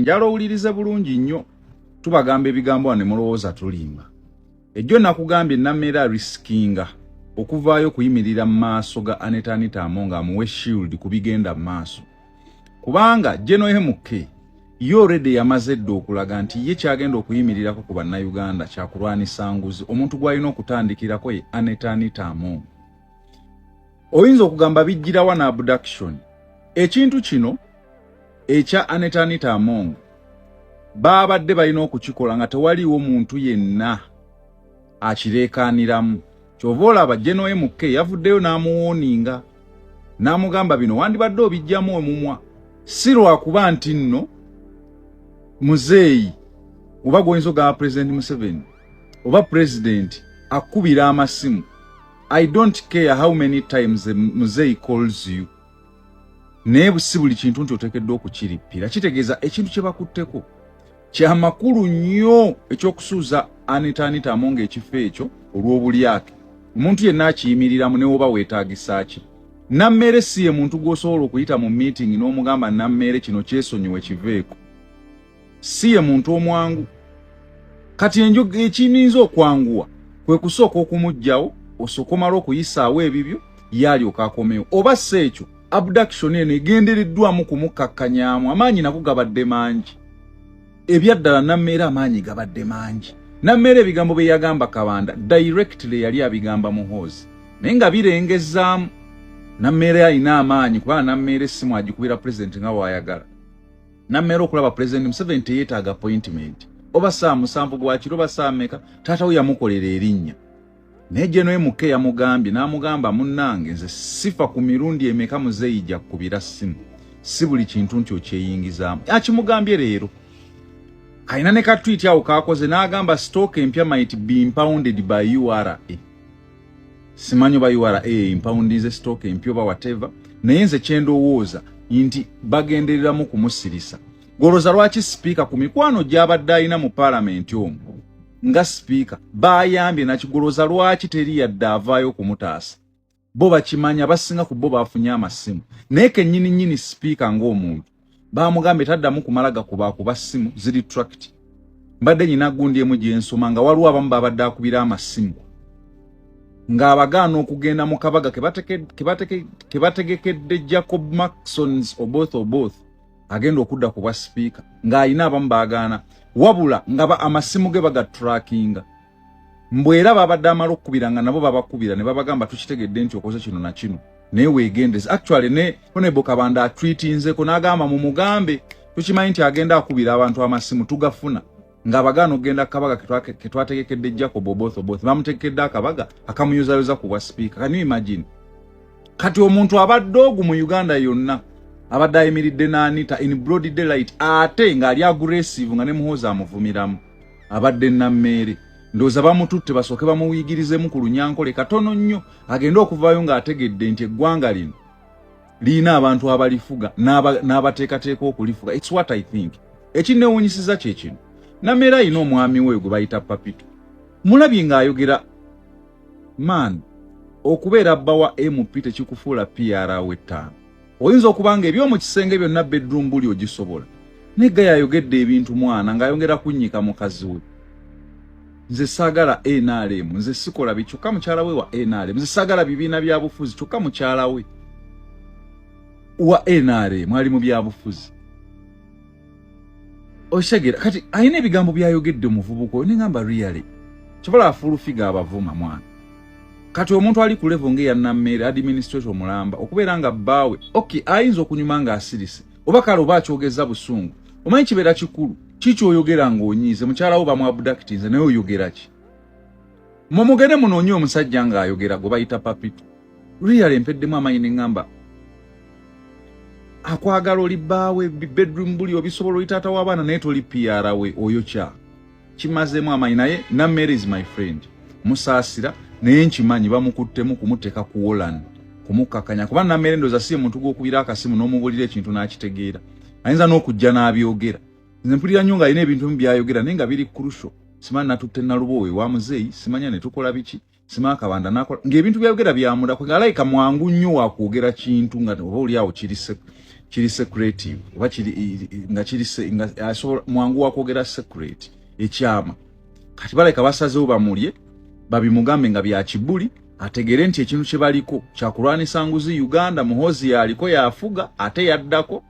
Njala owulirize bulungi nnyo. Tubagamba ebigambo wano ne mulowooza tulimba. Ejjo nakugambye Nammeere arisikinga okuvaayo okuyimirira mu maaso ga Anita Anita Among amuwe shield ku bigenda mu maaso. Kubanga General MK ye already yamaze dda okulaga nti ye kyagenda okuyimirirako ku bannayuganda kyakulwanisa nguzi. Omuntu gw'alina okutandikirako ye Anita Anita Among. Oyinza okugamba bijjirawa na abduction. Ekintu kino ekya Anita Anita Among baabadde balina okukikola nga tewaliiwo muntu yenna akireekaaniramu. Ky'ova olaba General MK yavuddeyo n'amuwooninga n'amugamba bino wandibadde obijjamu omumwa, si lwakuba nti nno muzeeyi oba gw'oyinza ogamba President Museveni oba President akubira amasimu. I don't care how many times muzeeyi calls you, naye si buli kintu nti oteekeddwa okukirippira. Kitegeeza ekintu kye bakutteko kyamakulu nnyo ekyokusuuza Anita Anita Among ekifo ekyo olw'obulyake. Omuntu yenna akiyimiriramu ne woba weetaagisa ki. Nammeere si ye muntu gw'osobola okuyita mu meeting n'omugamba Nammeere kino kyesonyiwe kiveeko. Si ye muntu omwangu. Kati ekiyinza okwanguwa kwe kusooka okumuggyawo, osooka omala okuyisaawo ebibyo, ye alyoka akomewo. Oba si ekyo, abduction eno egendereddwamu kumukkakkanyaamu. Amaanyi nago gabadde mangi. Ebyaddala Nammeere amaanyi gabadde mangi. Nammeere ebigambo bye yagamba Kabanda directly yali abigamba Muhoozi, naye nga birengezaamu. Nammeere alina amaanyi kubanga Nammeere essimu agikubira Pulezidenti nga bw'ayagala. Nammeere okulaba Pulezidenti Museveni teyeetaaga appointment, oba saa 7 gwakiro oba saa meka, taata we yamukolera erinnya. Naye General MK yamugambye n'amugamba, munnange nze sifa ku mirundi emeka muzeeyi gy'akkubira ssimu, si buli kintu nti okyeyingizaamu. Akimugambye leero alina ne ka tweet awo kakoze n'agamba stock empya might be impounded by URA. Simanyi oba URA impoundinze stock empya oba whatever, naye nze kyendowooza nti bagendereramu kumusirisa. Goloza lwaki sipiika ku mikwano gy'abadde alina mu paalamenti omwo nga sipiika bayambye nakigoloza, lwaki teri yadde avaayo okumutaasa? Bo bakimanya, abasinga ku bo bafunye amasimu, naye kennyini nnyini sipiika ng'omuntu bamugambye taddamu kumala gakuba ssimu ziri tracked. Mbadde nyina gundi emu gyensoma nga waliwo abamu babadde akubira amasimu ng'abagaana okugenda mu kabaga ke bategekedde Jacob Maxons Oboth Oboth agenda okudda ku bwa sipiika, ng'alina abamu baagaana, wabula nga amasimu ge bagatrackinga. Mbwe era babadde amala okukubira nga nabo babakubira ne babagamba tukitegedde nti okoze kino na kino, naye weegendeze. Actually ne Honorable Kabanda atweetinzeko n'agamba mumugambe tukimanyi nti agenda akubira abantu amasimu tugafuna, ng'abagaana okugenda kabaga ke twategekedde Jacob Oboth Oboth. Bamutegekedde akabaga akamuyuzayoza ku bwa sipiika. Can you imagine? Kati omuntu abadde ogu mu Uganda yonna abadde ayimiridde n'Anita in broad daylight, ate ng'ali aggressive nga ne Muhoozi amuvumiramu, abadde Nammeere. Ndowooza bamututte basooke bamuwiigirizemu ku Lunyankole katono nnyo, agende okuvaayo ng'ategedde nti eggwanga lino lirina abantu abalifuga n'abateekateeka okulifuga. It's what I think. Ekinneewuunyisiza kye kino: Nammeere alina omwami we gwe bayita Papito. Mulabye ng'ayogera man, okubeera bba wa MP tekikufuula PR w'ettaano. Oyinza okuba nga eby'omu kisenge byonna bedroom buli ogisobola, naye ga yayogedde ebintu mwana ng'ayongera kunnyika mukazi we. Nze saagala NRM, nze sikola bi, kyokka mukyala we wa NRM. Nze saagala bibiina bya bufuzi, kyokka mukyala we wa NRM ali mu byabufuzi. Oshegera kati alina ebigambo byayogedde omuvubuka oyo neŋamba really kibala Full Figure abavuma mwana. Kati omuntu ali ku level ng'eya Nammeere, administrator omulamba, okubeera nga bbaawe, okay, ayinza okunyuma ng'asirise oba kale oba akyogeza busungu. Omanyi kibeera kikulu kikyoyogera ng'onyiize, mukyala wo bamu abductinze, naye oyogera ki? Mumugende munoonye omusajja ng'ayogera gwe bayita Papito. Really empeddemu amaanyi neŋŋamba akwagala oli bbaawe, bedroom buli obisobola, oli taata w'abaana, naye toli PR we. Oyo kya kimazeemu amaanyi. Naye Nammeere is my friend, musaasira, naye nkimanyi bamukuttemu kumuteeka ku wolan kumukkakanya, kuba Nammeere ndowooza si ye muntu gw'okubira akasimu n'omubuulira ekintu n'akitegeera. Ayinza n'okujja n'abyogera. Nze mpulira nnyo ng'alina ebintu ebimu byayogera naye nga biri crucial. Simanyi natutte Naluboowe wa muzeeyi, simanya ne tukola biki, simanyi Akabanda nakola, ng'ebintu byayogera byamulako, ng'alayika mwangu nnyo wakwogera kintu nga oba oli awo kirise. kiri secretive oba kiri nga kiri nga asobola mwangu wa kwogera secret ekyama. Kati baleka basazeewo bamulye babimugambe nga bya kibuli, ategere nti ekintu kye baliko kyakulwanisa nguzi Uganda. Muhoozi yaliko yafuga ate yaddako.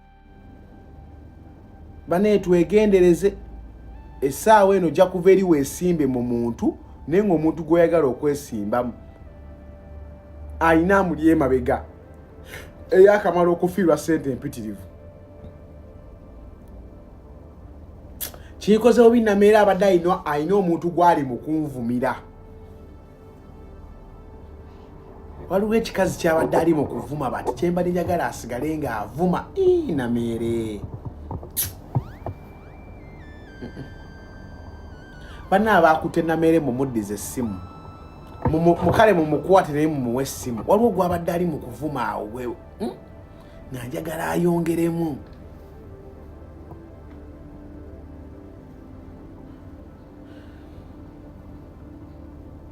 Bane twegendereze, essaawa eno ojja kuva eri weesimbe mu muntu, naye ng'omuntu gw'oyagala okwesimbamu alina amuli emabega eyakamala okufiirwa ssente empitirivu. Kinkoze bubi Nameere abadde alina omuntu gw'ali mu kunvumira. Waliwo ekikazi kyabadde ali mu kuvuma bati kyembadde njagala asigale ng'avuma. Nameere banna abakutte Nameere mumuddize essimu, mukale mumukwate naye mumuwe essimu. Waliwo gwabadde ali mu kuvuma awo nga njagala ayongeremu.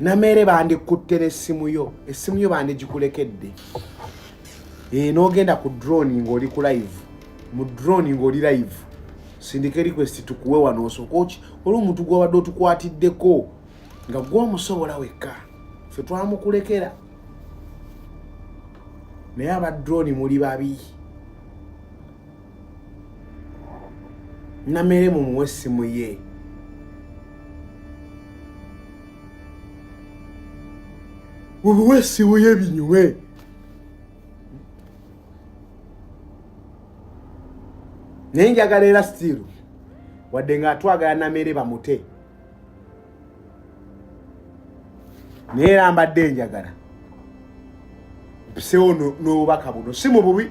Nameere bandikutte n'essimu yo, essimu yo bandigikulekedde. N'ogenda ku drone ng'oli ku live, mu drone ng'oli live, sindika request tukuwe wano osooke oki olwo omuntu gw'obadde otukwatiddeko nga gwe omusobola wekka, ffe twamukulekera. Naye aba drone muli babi. Nameere mumuwe essimu ye. Mumuwe essimu ye binyume. Naye njagala era still wadde ng'atwagala Nameere bamute, naye era mbadde njagala mpisewo n'obubaka buno, si mu bubi.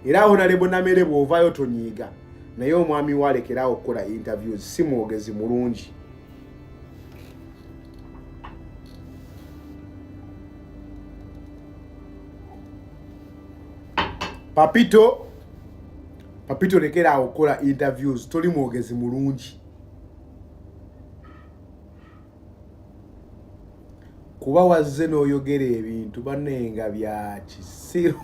Era Honorable Nameere bw'ovaayo tonyiiga, naye omwami walekeraawo okukola interviews, si mwogezi mulungi. Papito, Papito lekeraawo okukola interviews, toli mwogezi mulungi. Kuba wazze n'oyogera ebintu banenga bya kisiru.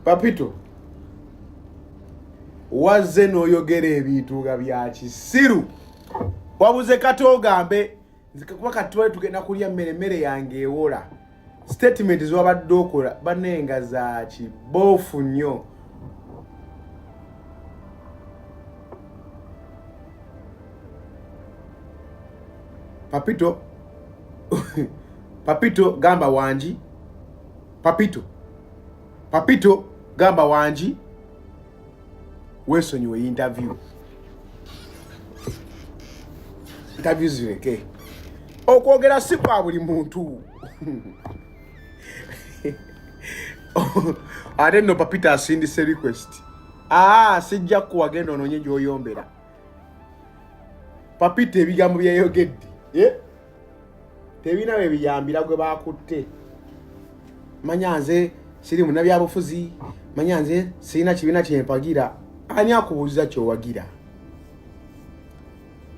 Papito wazze n'oyogera ebintu nga bya kisiru, wabuze kati ogambe nze kuba kati tubale tugenda kulya mmere, emmere yange ewola. Statement zewabadde okola banenga za kiboofu nnyo. Papito, Papito gamba wangi. Papito, Papito gamba wangi, weesonyiwe interview, interview zireke. Okwogera si kwa buli muntu. Ate nno Papito asindise request. Sijja kuwa, genda onoonye gy'oyombera. Papito ebigambo byeyogedde tebirina bwe biyambira gwe bakutte. Manya nze siri munnabyabufuzi, manya nze sirina kibiina kyempagira. Ani akubuuziza kyowagira?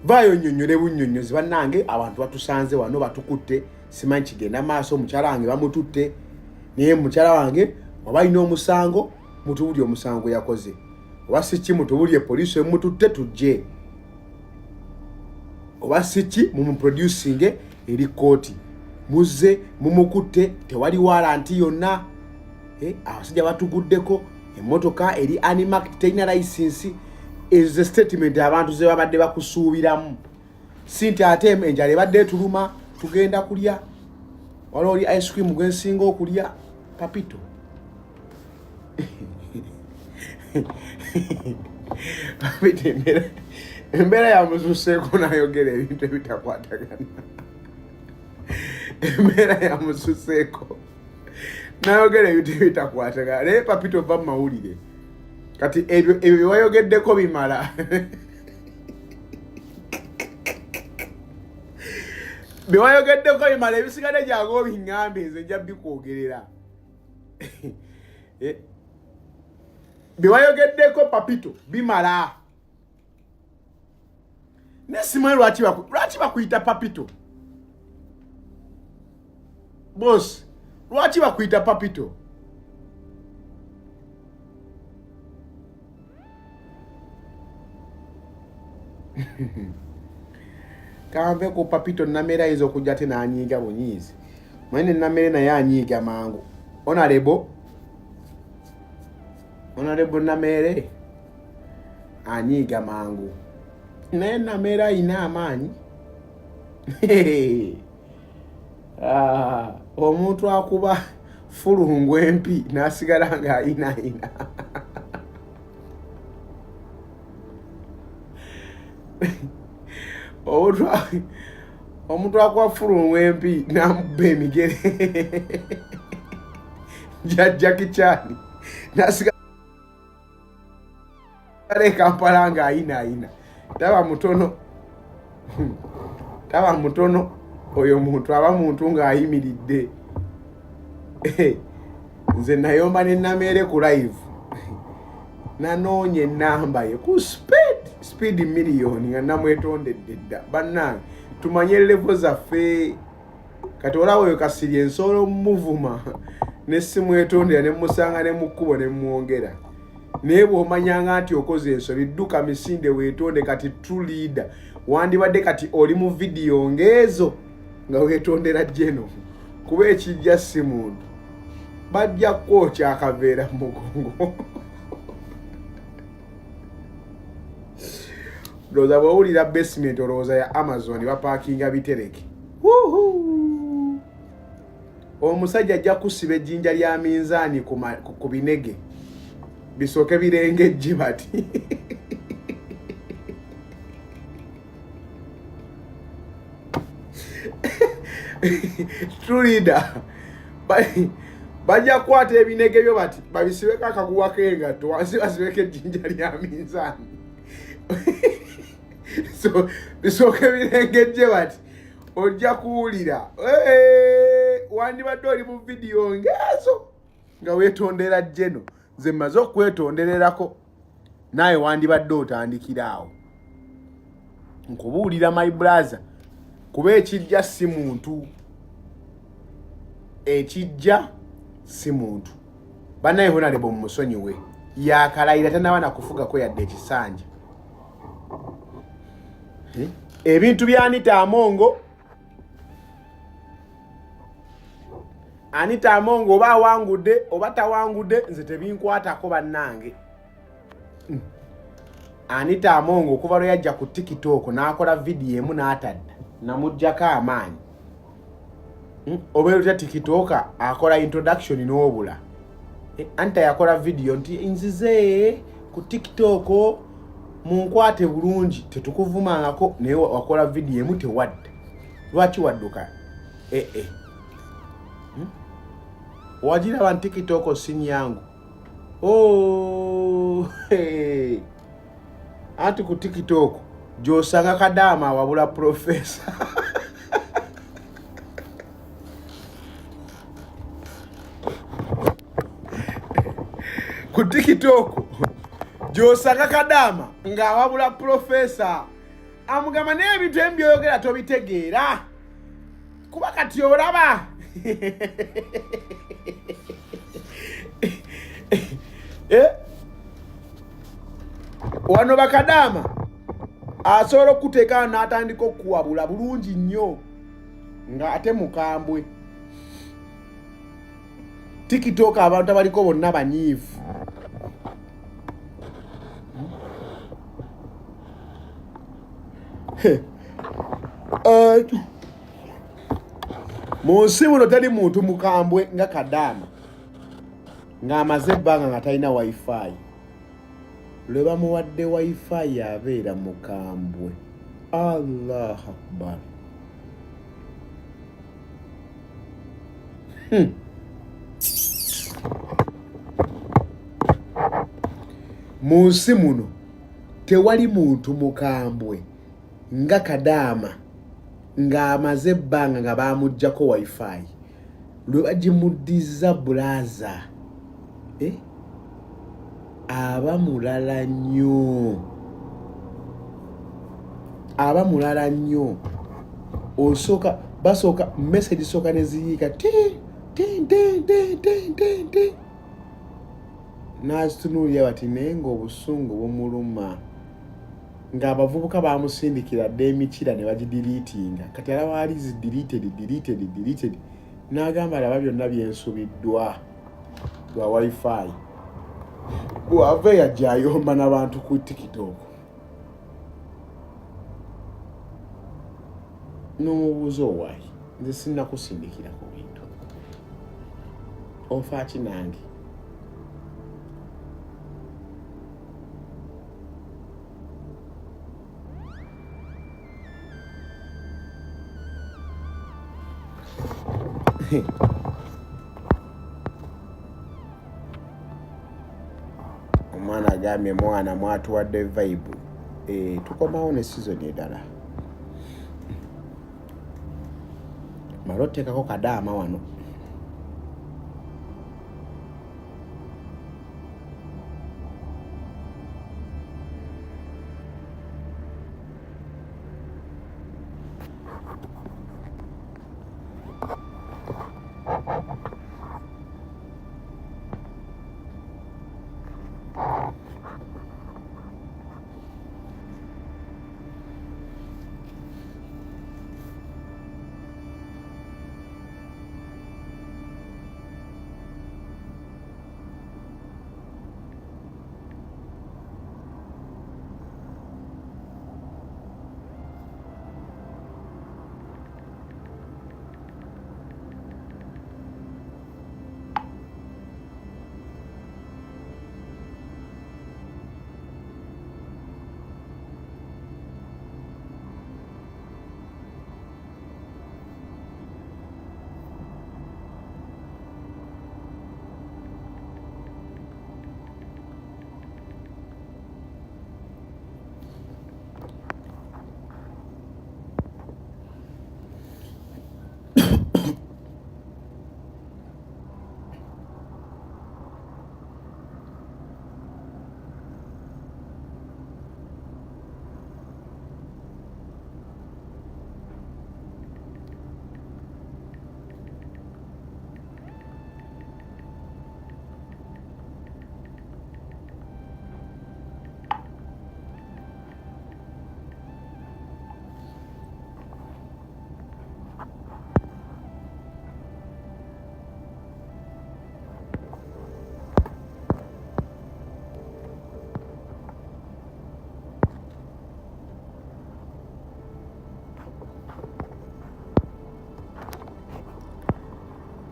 Vaayo nnyonnyole bunnyonnyozi. Bannange abantu batusanze wano batukutte, simanyi kigenda maaso, mukyala wange bamututte, naye mukyala wange oba alina omusango mutubulye omusango yakoze, oba si ki mutubulye poliisi emututte tujje, oba si ki mumuproducinge eri kkooti. Muzze mumukutte, tewali waalanti yonna. Abasajja batuguddeko emmotoka eri unmarked, terina layisinsi. Ezo ze statement abantu ze babadde bakusuubiramu, si nti ate enjala ebadde etuluma tugenda kulya, waliwo oli ice cream gwensinga okulya. Papito, Papito embeera yamususeeko nayogera ebintu ebitakwatagana. Embeera yamususeeko nayogera ebintu ebitakwatagana. Naye Papito va mu mawulire kati, ebyo ebyo byewayogeddeko bimala. Byewayogeddeko bimala, ebisigadde jangu obiŋŋambe, nze nja bikwogerera. Byewayogeddeko Papito bimala. Naye simanyi lwaki bakuyita Papito. Boss, lwaki bakuyita Papito? Kanve ku Papito. Namere ayinza okujja ate n'anyiiga bunyiizi. Manyi ne Namere naye anyiiga mangu. Honorable, Honorable Namere anyiiga mangu, naye Namere ayina amaanyi. Ah, omuntu akuba fulungu empi n'asigala ng'ayinaayina. Omuntu akuba fulungu empi n'amukuba emigere gya Jackie Chan n'asigala e Kampala ng'ayinaayina. Taba mutono, taba mutono oyo muntu, aba muntu ng'ayimiridde. Nze nayomba ne Nameere ku live, nanoonya enamba ye ku speed speed miliyoni nga namwetondedde dda. Bannange, tumanye level zaffe. Kati olaba oyo Kasirye nsobola omumuvuma ne simwetondera, ne musanga ne mu kkubo ne mwongera. Naye bw'omanyanga nti okoze ensobi, dduka misinde weetonde. Kati true leader wandibadde kati oli mu vidiyo ng'ezo nga weetondera jeno, kuba ekijja si muntu, bajja kwokya akaveera mu mugongo. Ndowooza bw'owulira basement olowooza ya Amazon bapaakinga bitereke. Omusajja ajja kusiba ejjinja lya minzaani ku binege bisooke birengejje bati. True leader, bajja kukwata ebinege byo bati babisibeko akaguwa k'engatto, wansi basibeko ejjinja lya minzaani, so bisooke birengejje bati. Ojja kuwulira wandibadde oli mu vidiyo ng'ezo nga weetondera jeno. Nze mmaze okwetondererako, naawe wandibadde otandikira awo. Nkubuulira, my brother, kuba ekijja si muntu, ekijja si muntu. Bannaye, honorable mumusonyiwe, yakalayira, tanaba nakufugako yadde ekisanja. Ebintu bya Anita Amongo, Anita Amongo oba awangudde oba tawangudde, nze tebinkwatako bannange. Anita Amongo okuva lwe yajja ku TikTok n'akola vidiyo emu n'atadda, namugjako amaanyi. Obeera otya TikTok akola introduction n'obula? Anita yakola vidiyo nti nzize ku TikTok munkwate bulungi, tetukuvumangako, naye wakola vidiyo emu tewadda. Lwaki wadduka? Ee eh, eh. Wagiraba nti TikTok si nyangu. Oh, hey. Anti ku TikTok gyosanga kadaama awabula profesa. Ku TikTok gyosanga kadaama ng'awabula profesa, amugamba naye ebintu ebimu byoyogera tobitegeera, kuba kati olaba eh? Wano bakadaama asobola okukuteekawo n'atandika okukuwabula bulungi nnyo ng'ate mukambwe. TikTok abantu abaliko bonna banyiivu. Mu nsi muno teri muntu mukambwe nga kadaama ng'amaze ebbanga nga talina wifi. Lwe bamuwadde wifi abeera mukambwe. Allah akbar! Mu nsi muno tewali muntu mukambwe nga kadaama ng'amaze ebbanga nga bamugjako wifi. Lwe bagimuddiza, bulaza, eh? Aba mulala nnyo, aba mulala nnyo. Osooka Basooka message sooka neziyiika ti ti ti ti ti ti ti, n'azitunuulira bati, naye ng'obusungu bumuluma, ng'abavubuka bamusindikira dda emikira ne bagidiriitinga. Kati alaba ali zi deleted, deleted, deleted, n'agamba, laba byonna byensubiddwa lwa wifi. Bwava yajja ayomba n'abantu ku TikTok, n'omubuuza, owaayi, nze sinnakusindikira ku bintu, ofaaki nange? Omwana agambye, mwana mwatuwadde vibe. Eh, tukomawo ne season edala. Mala oteekako kadaama wano.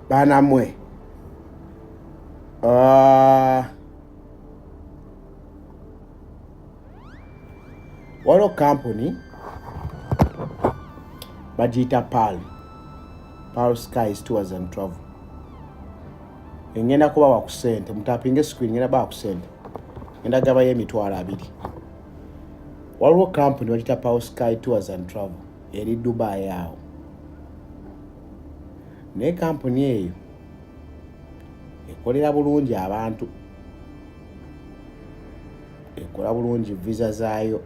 Baana mwe, waliwo kampuni bagiyita Pal Skies Tours and Travel. Engenda kubawa ku sente, mutapinga screen, ngenda bawa ku sente, ngenda gabayo 20,000. Waliwo kampuni bagiyita Pal Sky Tours and Travel, eri Dubai awo, naye kampuni eyo ekolera bulungi abantu, ekola bulungi visa zaayo.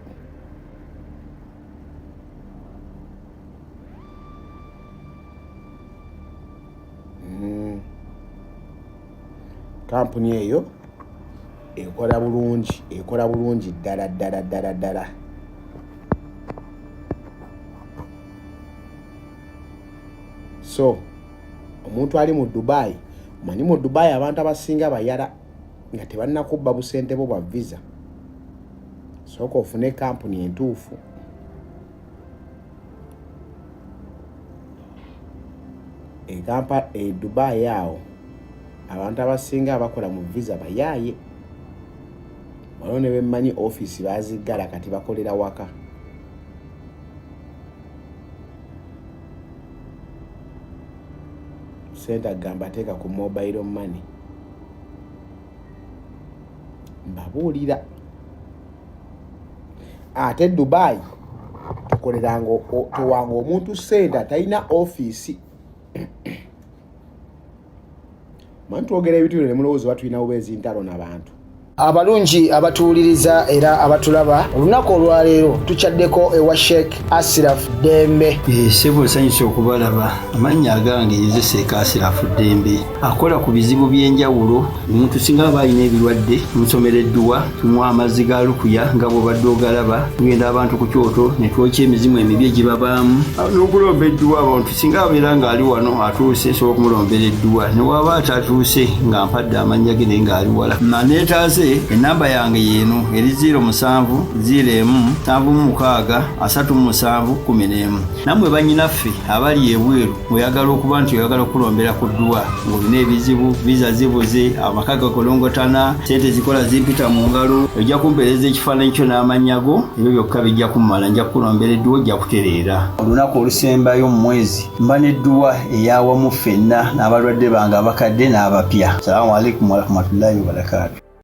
Kampuni eyo ekola bulungi, ekola bulungi ddala ddala ddala ddala. So omuntu ali mu Dubai, omanyi mu Dubai abantu abasinga bayala nga tebannakubba busente bwo bwa visa. Sooka ofune kampuni entuufu. Ekampa e Dubai awo abantu abasinga abakola mu visa bayaaye. Waliwo ne bemmanyi ofiisi baziggala, kati bakolera waka. Sente agamba teeka ku mobile money. Mbabuulira, ate Dubai tukoleranga, towanga omuntu sente atalina ofiisi. Manyi twogera ebintu bino ne mulowooza oba tulina bubeezi ntalo n'abantu. Abalungi abatuwuliriza era abatulaba, olunaku olwaleero tukyaddeko ewa Sheikh Asiraf Ddembe. Ssebo, nsanyuse okubalaba. Amannya agange nze Sheikh Asirafu Ddembe, akola ku bizibu by'enjawulo. Omuntu singa aba alina ebirwadde, tumusomera edduwa, tumuwa amazzi ga lukuya nga bw'obadde ogalaba. Tugenda abantu ku kyoto ne twokya emizimu emibi egibabaamu n'okulomba edduwa. Abantu singa abeera ng'ali wano atuuse, nsobola okumulombera edduwa, ne waba atatuuse nga mpadde amannya ge naye ng'ali wala naneetaase. Enamba yange yeeno eri 07 01 76 37 11. Nammwe bannyinaffe abali ebweru, ng'oyagala okuba nti oyagala okulombera ku dduwa, ng'olina ebizibu, visa zibuze, amaka gakolongotana, sente zikola zimpita mu ngalo, ojja kumpeereza ekifaananyi kyo n'amannya go. Ebyo byokka bijja kummala, nja kukulombera edduwa, ojja kutereera. Olunaku olusembayo mu mwezi mba n'edduwa eyawamu ffenna n'abalwadde bange abakadde n'abapya. Salaamu alaikum warahmatullahi wabarakaatu.